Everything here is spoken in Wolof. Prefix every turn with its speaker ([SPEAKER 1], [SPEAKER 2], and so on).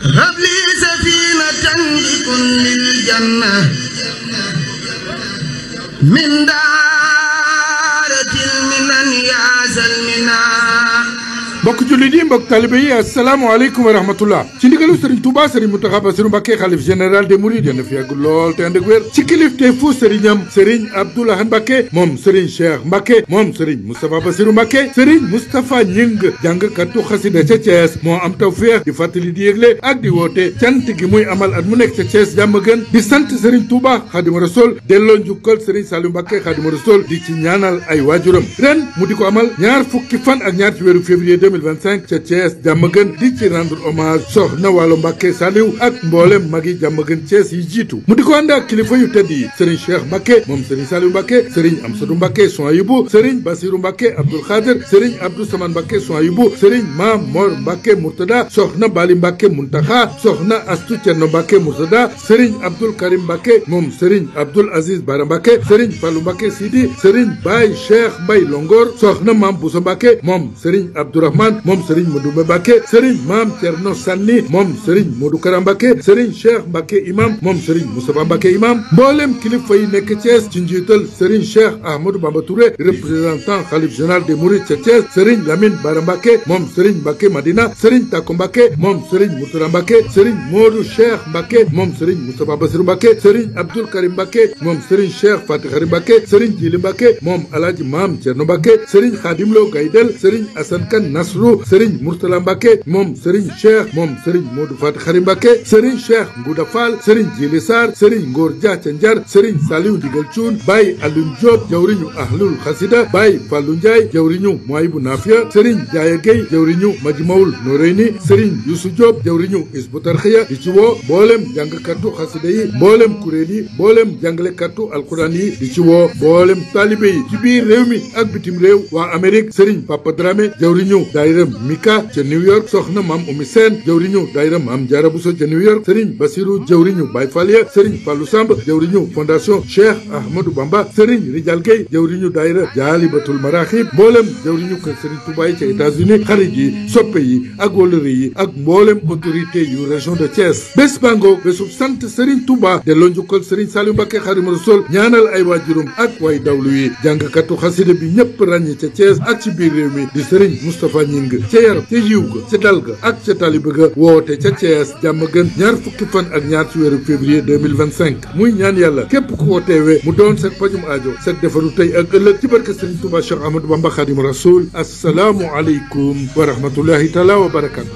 [SPEAKER 1] هب لي سفينة بكل الجنة من دارة المنن يا سلمنا.
[SPEAKER 2] mbokk jullit yi mbokk talibe yi asalaamaaleykum wa rahmatullah ci ndigalu Serigne Touba Serigne Mountakha Bassirou Mbacké xalif général des mourides yéen a fi yàgg lool te ànd ak wér ci kilifteefu Serignam Serigne Abdou Lahad Mbacké moom Serigne Cheikh Mbacké moom Serigne Moustapha Bassirou Mbacké Serigne Moustapha Ñing jàngkatu xasida ca Thiès moo am tawfeex di fàttali di yëgle ak di woote cant gi muy amal at mu nekk ca Thiès jàmm gën di sant Serigne Touba Khadimou Rassoul delloo njukkal Serigne Saliou Mbacké Khadimou Rassoul di ci ñaanal ay waajuram ren mu di ko amal ñaar fukki fan ak ñaar ci weeru février 2025 ca Thiès jàmmagën di ci rendre hommage soxna Waalo Mbacké Saliou ak mboolem magi jàmmagën Thiès yi jiitu mu di ko ànd ak kilifa yu tedd yi Serigne Cheikh Mbacké moom Serigne Saliou Mbacké Serigne Amsadou Mbacké Souhaïbou Serigne Bassirou Mbacké Abdoul Khadir Serigne Abdou Samane Mbacké Souhaïbou Serigne Mam Mor Mbacké Mourtada soxna Bali Mbacké Muntaxa soxna Astou Thierno Mbacké Mourtada Serigne Abdoul Karim Mbacké moom Serigne Abdoul Aziz Bara Mbacké Serigne Fallou Mbacké Sidi Serigne Baye Cheikh Mbaye Longor soxna Mam Bousso Mbacké moom Serigne Abdourahmane moom Serigne Modou Mbacké Serigne Mam Thierno Sanni moom Serigne Modou Kara Mbacké Serigne Cheikh Mbacké imam moom Serigne Moustapha Mbacké imam mboolem kilifa yi nekk Thiès ci njiital Serigne Cheikh Ahmadou Bamba Touré représentant khalife général des Mourides ca Thiès Serigne Lamine Bara Mbacké moom Serigne Mbacké Madina Serigne Tako Mbacké moom Serigne Mourtada Mbacké Serigne Modou Cheikh Mbacké moom Serigne Moustapha Bassirou Mbacké Serigne Abdoul Karim Mbacké moom Serigne Cheikh Fatih Khary Mbacké Serigne Djili Mbacké moom Alhaji Mam Thierno Mbacké Serigne Khadim Lo Gaydel Serigne Assane Kane Nasrou Serigne Mourtala Mbacké moom Serigne Cheikh moom Serigne Modou Fatih Khary Mbacké Serigne Cheikh Ngouda Fall Serigne Djili Sarr Serigne Ngor Dia ca Njar Serigne Saliou Ndigal Thioune Baye Alioune Diop jawriñu Ahlul Khassida Baye Fallou Ndiaye jawriñu Mouaïbou Nafia Serigne Diaya Gueye jawriñu Majmaoul Noreyni Serigne Youssou Diop jawriñu Hizbut Tarqiyyah di ci woo mboolem jàngkatu xasida yi mboolem kuréel yi mboolem jàngalekatu alquran yi di ci woo mboolem talibé yi ci biir réew mi ak bitim réew waa Amérique Serigne Papa Dramé jawriñu daayira Mika ca New York soxna Mam Oumy Sène jawriñu daayira Mam Diarra Bousso ca New York Serigne Bassirou jawriñu Baye Fall ya Serigne Fallou Samb jawriñu fondation Cheikh Ahmadou Bamba Serigne Rijal Gueye jawriñu daayira Jaalibatul Maraxib mboolem jawriñu kër Serigne Touba yi ca États-Unis xarit yi soppe yi ak wóllëre yi ak mboolem autorité yu région de Thiès bés bango bésub sant Serigne Touba delloo njukkal Serigne Saliou Mbacké Khadimou Rassoul ñaanal ay waajurum ak way dawlu yi jàngkatu xasida bi ñëpp ràññi ca Thiès ak ci biir réew mi di Serigne Moustapha Ñing ca yar ca yiw ga ca dal ga ak ca taliba ga woote ca Thiès jàmm gën ñaar fukki fan ak ñaar ci weeru février 2025 muy ñaan yàlla képp ku ko teewee mu doon seen pajum aajo seen defaru tey ak ëllëg ci barke Serigne Touba Cheikh Ahmadou Bamba Khadimou Rassoul assalaamu aleykum wa rahmatullahi taala wa barakatu